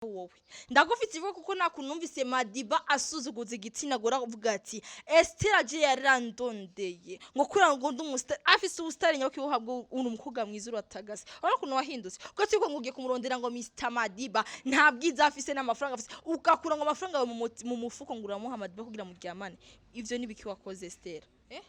Wowe ndagufite ivuga kuko nta kuntu numvise Madiba asuzuguza igitsina gore, avuga ati Esther aje yarandondeye ngo kubera ngo ndi umusitari, afise ubusitari nyabuke buhabwa. Uri umukobwa mwiza, uratagase. Urabona ukuntu wahindutse, ugatse ngo ugiye kumurondera ngo Mr Madiba nta bwiza afise n'amafaranga afise, ugakura ngo amafaranga yawe mu mufuko ngo uramuha Madiba kugira muryamane. Ivyo ni biki wakoze, Esther, eh?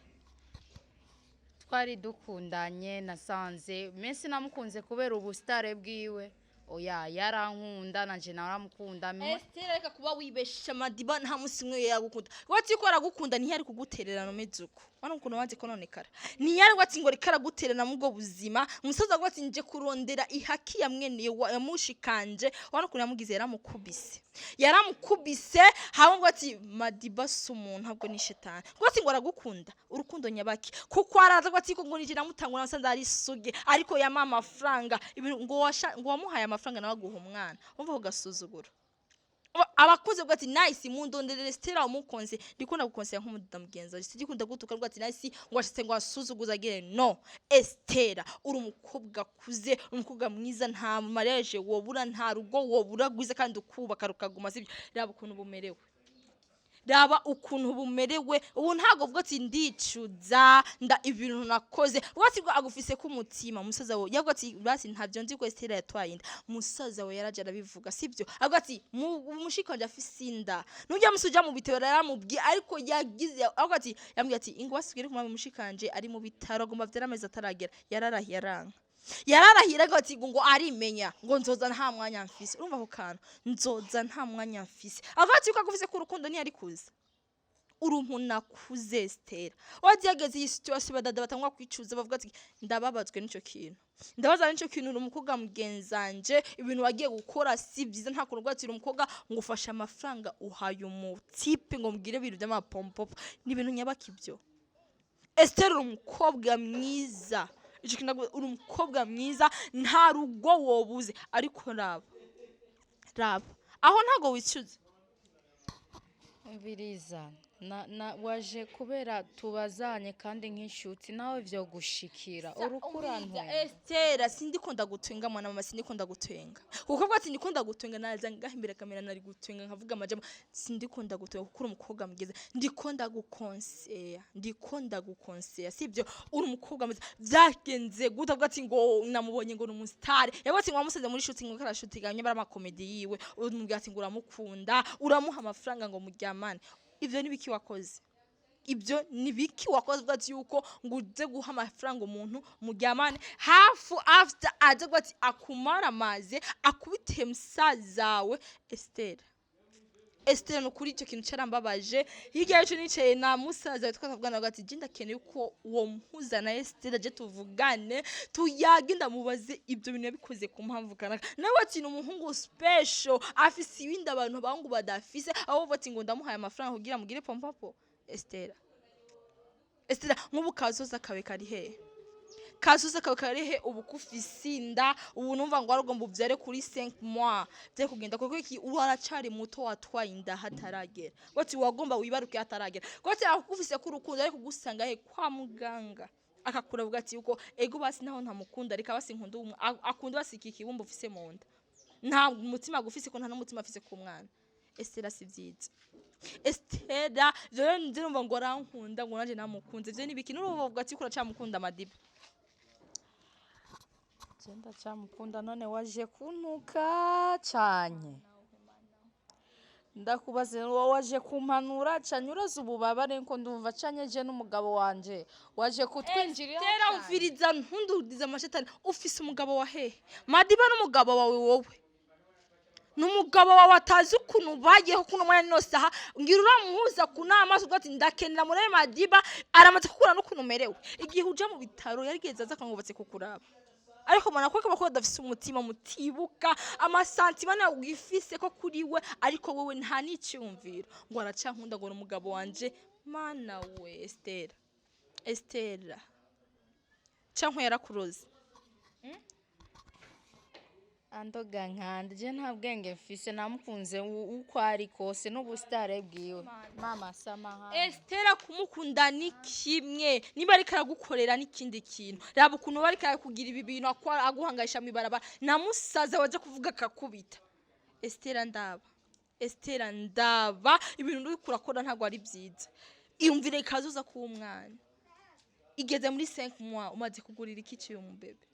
Twari dukundanye, nasanze mensi namukunze kubera ubusitare bwiwe. Oya, yarankunda nanje naramukunda. Esther, reka kuba wibesha. Madiba nta musi umwe yagukunda. Wati ko aragukunda, ntiyari kugutererana umeze uko. Wana ukuntu wanze kononekara, ntiyari wati ngo reka aragutererana mu bwo buzima. Umusaza wati nje kurondera ihaki ya mwene yamushikanje. Wana ukuntu yamugize, yaramukubise, yaramukubise hamwe ngo ati Madiba si umuntu, ntabwo ni shetani. Wati ngo aragukunda urukundo nyabaki? Kuko araza ngo ati ngo nije namutangura nasanze ari suge, ariko yama amafaranga ibintu ngo washa, ngo wamuhaye amafaranga nawe aguha umwana. Umva ko gasuzuguro abakuze bwa ati Nice mundonderere Stella umukonse. Ndikunda gukonsera nk'umudamu mugenzi wawe, sindikunda gutuka rwa ati Nice ngo ashitse ngo asuzuguza agire. No, Estera, uri umukobwa akuze, umukobwa mwiza. Nta mariage wobura, nta rugo wobura rwiza kandi ukubaka rukaguma, sibyo? Raba ukuntu bumerewe, raba ukuntu bumerewe ubu. Ntabwo uvuga ati ndicuza nda ibintu nakoze. Uvuga ati ngo agufise ku mutima. Musaza wawe yavuga ati basi ntabyo nzi ko Estera yatwaye inda. Musaza we yaraje arabivuga, sibyo? Avuga ati mushiki wanje afise inda, nujya musi uja mu bitaro yaramubwiye. Ariko yagize avuga ati yambwiye ati ingo basubire kumama, mushikanje ari mu bitaro, agomba vyara amezi ataragera. Yararahiye aranka, yararahira ngo ati ngo arimenya ngo nzoza nta mwanya mfise. Urumva ako kantu, nzoza nta mwanya mfise. Avuga ati ko agufise ku rukundo ntiyari kuza. Uri umuntu akuze, Estera. Wagerageza iyi situation, badada batangwa kwicuza, bavuga ati ndababazwe n'ico kintu, ndabaza n'ico kintu. Uri umukobwa mugenzanje, ibintu wagiye gukora si byiza. Nta kuntu rwatira umukobwa ngo ufashe amafaranga uhaye umutipe ngo mubwire ibintu by'amapompopo. Ni ibintu nyabaki ibyo, Esther? Uri umukobwa mwiza. Ico kintu uri umukobwa mwiza, nta rugo wobuze. Ariko raba, raba aho, ntago wicuza. Umviriza, na waje kubera tubazanye kandi nk'inshuti, nawe vyo gushikira urukurantwe. Estera, sindikunda gutwenga, mwana mama, sindikunda gutwenga. Kuko bwati ndikunda gutwenga, naza ngaha imbere kamera nari gutwenga nkavuga amajambo. Sindikunda gutwenga kuko uri umukobwa mwiza. Ndikunda gukonseya, ndikunda gukonseya, sibyo? Uri umukobwa mwiza. Vyagenze gute? Avuga ati ngo namubonye ngo ni umusitari. Yavuga ati ngo wamusanze muri shooting, ngo karashutinga nyabara amakomedi yiwe, umubwira ati ngo uramukunda, uramuha amafaranga ngo muryamane. Ivyo ni biki wakoze? Ibyo ni biki wakoze? Uvuga ati yuko ngo uze guha amafaranga umuntu muryamane, hafu after aze kuvuga ati akumara amazi, akubite musazawe. Esther, Esther, ni ukuri icyo kintu cyarambabaje. Hirya yacu nicaye na musaza we twakavugana, avuga ati je ndakeneye ko uwo mpuza na Esther, aje tuvugane, tuyage, ndamubaze ibyo bintu yabikoze ku mpamvu kanaka. Nawe ati ni umuhungu special, afise ibindi abantu abahungu badafise. Aho bavuga ati ngo ndamuhaye amafaranga kugira mugire pompapo. Esther, Esther, nk'ubu kazoza kawe kari hehe? Kazoza kawe kari he? Ubu kufise inda, ubu numva ngo warugomba uvyare kuri 5 mois vye kugenda, kuko iki waracari muto, watwaye inda hataragera. Wati wagomba wibaruke hataragera. Wati akufise ko urukundo ariko gusanga he kwa muganga akakura, avuga ati yuko ego basi naho ntamukunda, reka basi nkunda umwe akunda basi iki kibumba ufise mu nda. Nta mutima agufise, ko nta n'umutima afise ku mwana. Estera, si vyiza. Estera, rero ndumva ngo arankunda, ngo nanje namukunze. Ivyo ni biki? N'uruvuga ati ko uracamukunda Madiba? Je ndacamukunda. None waje kuntuka canke ndakubaze, wowe waje kumpanura canke uraza ububabare ko ndumva canke je n'umugabo wanje waje kutwinjirira Estera, cane? Umviriza, ntundudize amashetani. Ufise umugabo wa hehe? Madiba n'umugabo wawe? Wowe n'umugabo wawe atazi ukuntu ubayeho kuno mwanya nino saha. Ngira uramuhuza ku nama, uvuga ati ndakenera murebe Madiba. Aramaze kukura n'ukuntu umerewe igihe uja mu bitaro, yarigeze aza akangubatse kukuraba. Ariko mbona ko ko badafise umutima, mutibuka amasantima nawe wifise ko kuri we, ariko wowe nta n'icyumviro ngo aracankunda, ngo ni umugabo wanje. Mana we, Estera, Estera, canke yarakuroze? Andoga nkande? Je nta bwenge mfise, namukunze uko ari kose n'ubusitare bwiwe. Mama, samaha. Estera, kumukunda ni kimwe, niba ariko aragukorera n'ikindi kintu. Raba ukuntu aba ariko arakugira ibi bintu, aguhanganisha mw'ibarabara na musaza waje kuvuga akakubita. Estera ndaba, Estera ndaba, ibintu uri kurakora ntabwo ari byiza. Iyumvire kazoza k'umwana igeze muri 5 mois. Umaze kugurira iki cy'uyu mubebe?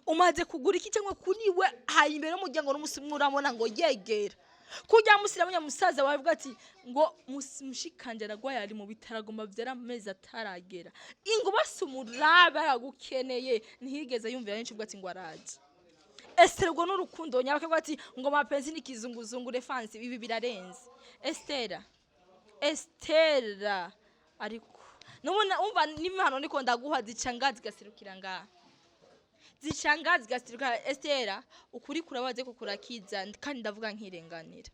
Umaze kugura iki? Cyangwa kuri we haye imbere y'umuryango n'umusi umwe urabona ngo yegera kujya musiramu musaza wawe avuga ati ngo mushikanje aragwaye, ari mu bitaro, agomba avyara amezi ataragera, ingo basi umurabe aragukeneye. Ntiyigeze yumvira n'icyo avuga ati ngo araje. Esther, ubwo n'urukundo nyabako avuga ati ngo mapenzi ni kizunguzungu. Refansi, ibi birarenze. Estera, Estera, ariko nubona umva n'imihano niko ndaguha zica ngaha zigaserukira ngaha, zica ngaha zigaseruka. Estera, ukuri kurabaze ko kurakiza, kandi ndavuga nkirenganira,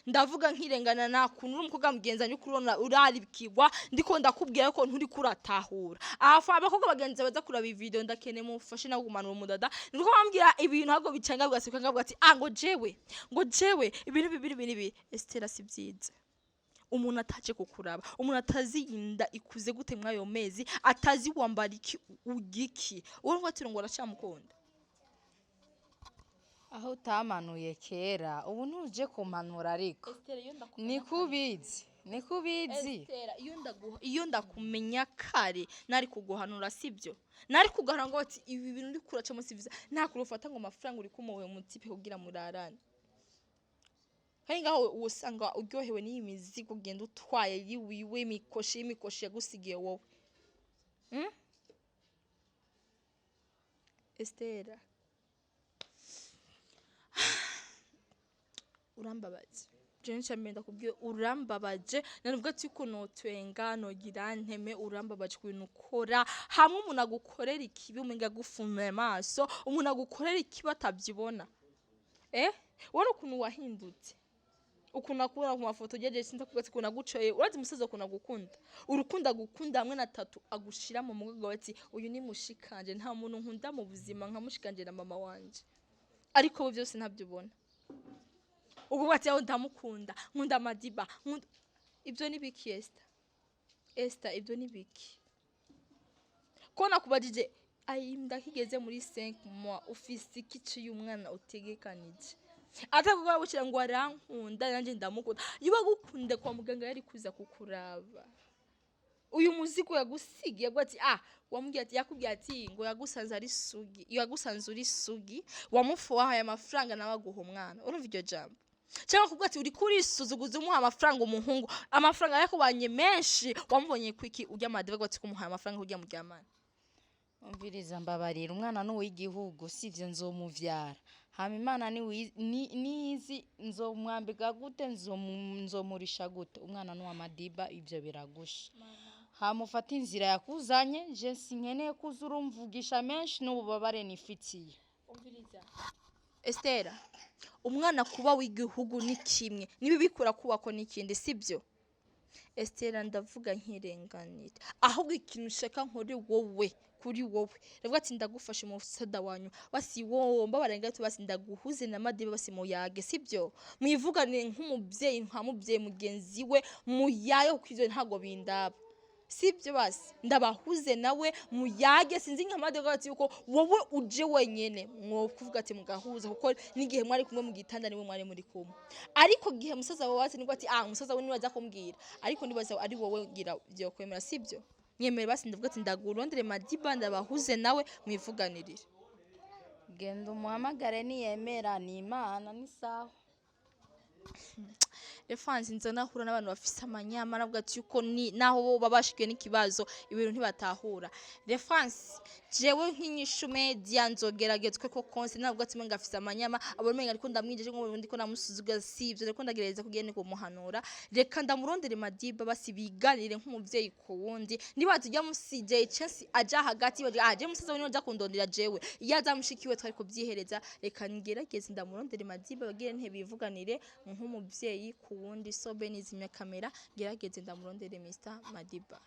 ndavuga nkirengana. Nta kuntu uri umukobwa mugenzi wanjye uriko urabona uraribwirwa, ndiko ndakubwira ko nturi kuratahura. Afa abakobwa bagenzi baza kuraba iyi video, ndakeneye mufashe nawe kumanura umudada. Niko bambwira ibintu ahubwo bicanga bigaseruka ngavuga ati ah, ngo jewe, ngo jewe ibintu bibiri bibiri ibi. Estera, si byiza. Umuntu ataje kukuraba, umuntu atazi inda ikuze gute mw'ayo mezi, atazi wambara iki, ugiki, urumva ati ngo aracamukunda. Aho utamanuye kera, ubu ntuje kumpanura, ariko Esther, iyo ndakumenya niko ubizi, niko ubizi. Esther, iyo ndakumenya kare nari kuguhanura, sibyo? Nari kuguhanura ngo ati ibi bintu uri kuracamo si byiza. Nta kurufata ngo amafaranga uri kumuha mutipe kugira murarane, kandi ngaho usanga uryohewe n'iyi mizigo ugenda utwaye yiwiwe, imikoshi y'imikoshi yagusigiye wowe. Esther, urambabaje. Jewe ncambe ndakubwiye, urambabaje. Nanuvuga ati ko notwenga nogira nteme. Urambabaje ku bintu ukora. Hamwe umuntu agukorera ikibi umenga agufume amaso, umuntu agukorera ikibi atabyibona. Ubona ukuntu wahindutse, ukuntu akubona ku mafoto ugejeje, sinzi kuvuga ati ukuntu agucoye. Urazi umusaza ukuntu agukunda, urukundo agukunda hamwe na tatu agushira mu mugongo ati uyu ni mushikanje, nta muntu nkunda mu buzima nka mushikanje na mama wanje. Ariko we byose ntabyo ubona. Ubwo ati aho ndamukunda, nkunda Madiba, nkunda ibyo ni biki? Esther, Esther, ibyo ni biki ko nakubajije ayi ndakigeze muri 5 mois, ufise iki cy'uyu mwana utegekanije? Atakuvuga gukira ngo arankunda nanjye ndamukunda. Iyo agukunda kwa muganga yari kuza kukuraba. Uyu muzigo yagusigiye aguha ati ah, wamubwiye ati yakubwiye ati ngo yagusanze ari sugi, yagusanze uri sugi, wamufuhaye amafaranga nawe aguha umwana. Urumva iryo jambo? Cyangwa kuvuga ati uri kurisuzuguza umuha amafaranga umuhungu, amafaranga yakubanye menshi, wamubonye kwiki urya Madiba ati kumuhaye amafaranga kurya muryamana? Umviriza, mbabarira, umwana ni uw'igihugu, sivyo? Nzomuvyara hama Imana niyizi nzomwambika gute, nzomurisha gute. Umwana ni uwa Madiba, ivyo biragusha. Hama ufate inzira yakuzanye. Je sinkeneye kuza urumvugisha menshi n'ububabare nifitiye. Estera, umwana kuba w'igihugu ni kimwe, niba bikura kubako n'ikindi, sibyo? Estera, ndavuga nkirenganira. Ahubwo ikintu ushaka nkore wowe, kuri wowe ndavuga ati ndagufashe mu musada wanyu, basi wowe mbabarira gato, basi ndaguhuze na Madiba, basi muyage, sibyo? Mwivugane nk'umubyeyi nka mubyeyi mugenzi we, muyage, kuko ivyo ntabwo bindaba, sibyo? Basi ndabahuze nawe muyage. Sinzi nka Madiba ati yuko wowe uje wenyene mwo kuvuga ati mugahuza, kuko n'igihe mwari kumwe mu gitanda niwe mwari muri kumwe. Ariko gihe musaza wawe ati nibwo ati ah, musaza we niwe aza kumbwira, ariko nibaza ari wowe ngira byo kwemera, sibyo? Nyemere basi, ndavuga ati ndagurondere Madiba ndabahuze nawe mwivuganirire. Genda umuhamagare, niyemera ni Imana, ni sawa. Refansi, nza nahura n'abantu bafise amanyama, navuga ati yuko ni naho bo babashikiwe n'ikibazo ibintu ntibatahura. Refansi, jewe nk'inyishu media nzogeragezwe ko konse navuga ati mwenga afise amanyama, abona umenga ariko ndamwinjije ngo ndiko namusuzuga, sivyo? Ariko ndagerageza kugira kumuhanura. Reka ndamurondere Madiba basi biganire nk'umuvyeyi ku wundi. Niba tujya musije chance aja hagati bagira ah, je musaza we niwe aja kundondera, jewe iyo aza mushikiwe twari kubyihereza. Reka ngerageze ndamurondere Madiba bagire ntibivuganire nk'umuvyeyi ku wundi. Sobe nizimya kamera, ngerageze ndamurondere Mr Madiba.